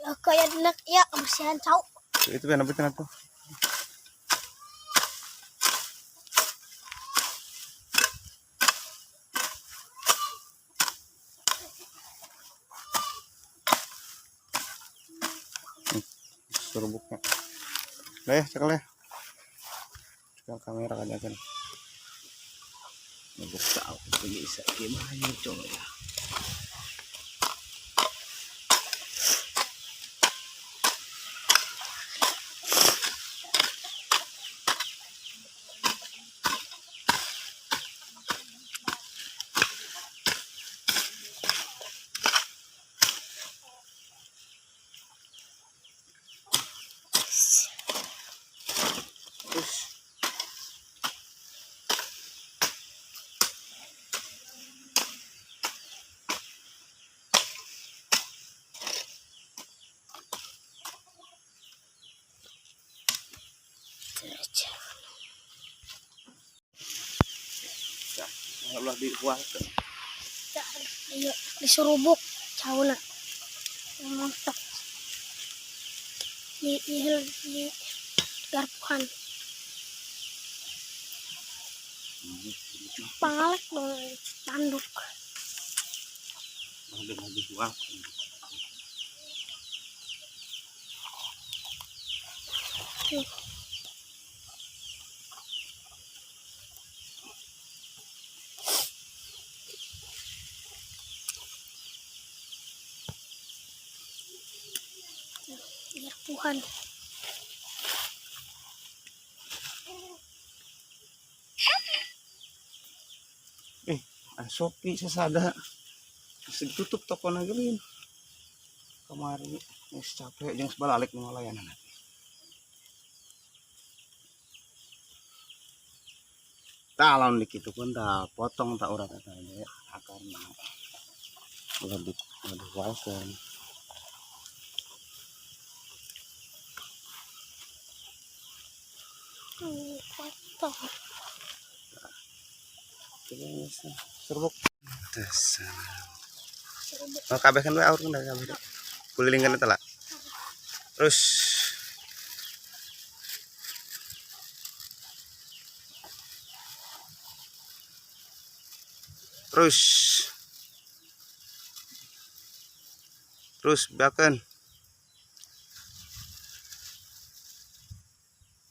Ya kayak dina ya kebersihan cau. Itu kan apa tuh? Serbuknya. Lah ya, cekel ya. Cekel kamera kan kan. Nabukta ako pag isa. Gimana coba ya? Terus ya, ulah dihualkeun. Iya, disurubuk cauna. Montok. Di garpuhan. Pangalek dong tanduk. Ulah dihualkeun. Tuh. Garpuhan. Sopi sesada. Terus ditutup toko gelin. Kemari geus capek jeung sebalalik nu ngalayanan. Tah lamun dikitu pun tah potong tak urat eta ge akarna. Ulah di ulah dihualkeun. Potong. Coba geus serbuk. Dasar. Serubuk. Oh, kabeh kan we aur kan kabeh. Kulilingkeun eta lah. Terus terus terus beakeun.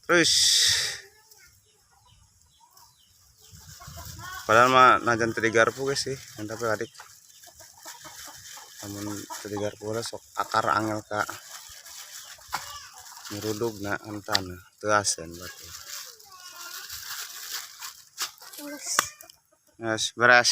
Terus padahal mah najan teu digarpu geus sih, tapi adik. Lamun teu digarpu lah sok akar angel ka nyerudugna antana teu asen batu. Terus. Geus beres.